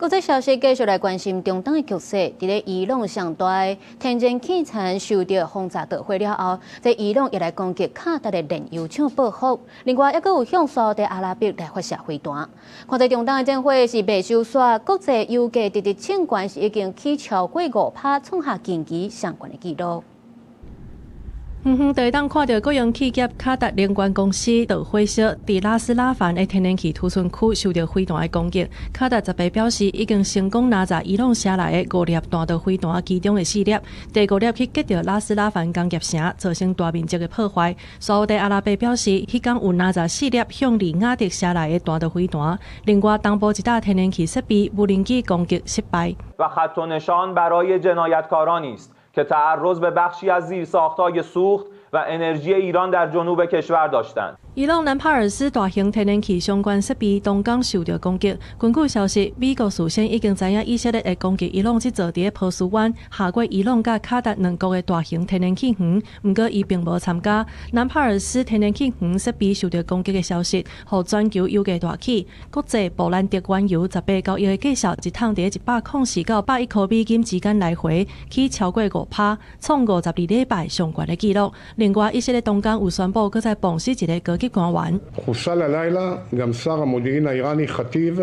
國際消息繼續來關心中東的局勢。佇咧伊朗上大的天然氣田受著轟炸導火了後，這伊朗也來攻擊卡達的煉油廠報復。另外，猶閣有向沙特阿拉伯來發射飛彈。看這中東的戰火是袂收煞，國際油價直直衝懸是已經起超過5%，創下近期上懸的紀錄。遠遠就會當看著國營企業卡達能源公司導火燒，佇拉斯拉凡的天然氣儲存區受著飛彈的攻擊。卡達十八表示，已經成功攔截伊朗射來的五粒彈道飛彈其中的四粒，第五粒去擊著拉斯拉凡工業城，造成大面積的破壞。沙烏地阿拉伯表示，彼工有攔截四粒向利雅得射來的彈道飛彈。另外，東部一搭天然氣設備無人機攻擊失敗。 و خط و نشان برای جنایتکارانی است که تعرض به بخشی از زیرساختهای سوخت و انرژی ایران در جنوب کشور داشتند。伊朗南帕爾斯大型天然氣相關設備當工受著攻擊。根據消息，美國事先已經知影以色列會攻擊伊朗這座佇波斯灣下過伊朗佮卡達兩國的大型天然氣園，毋過伊並無參加。南帕爾斯天然氣園設備受著攻擊的消息，予全球油價大起。國際布蘭德原油18交易的價數一桶佇104到101塊美金之間來回，起超過5%，創52禮拜上懸的紀錄。另外，以色列當工有宣布，閣再放死一個高級官員。 חוסל הלילה גם שר המודיעין האיראני חטיב,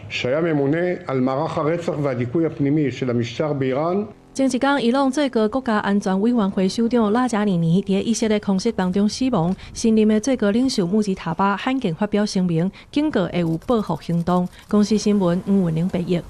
שהיה ממונה על מערך הרצח והדיכוי הפנימי של המשטר באיראן. 前一工，伊朗最高國家安全委員會首長拉賈尼尼佇以色列空襲當中死亡。新任的最高領袖穆吉塔巴罕見發表聲明，警告會有報復行動。公視新聞吳文玲編譯。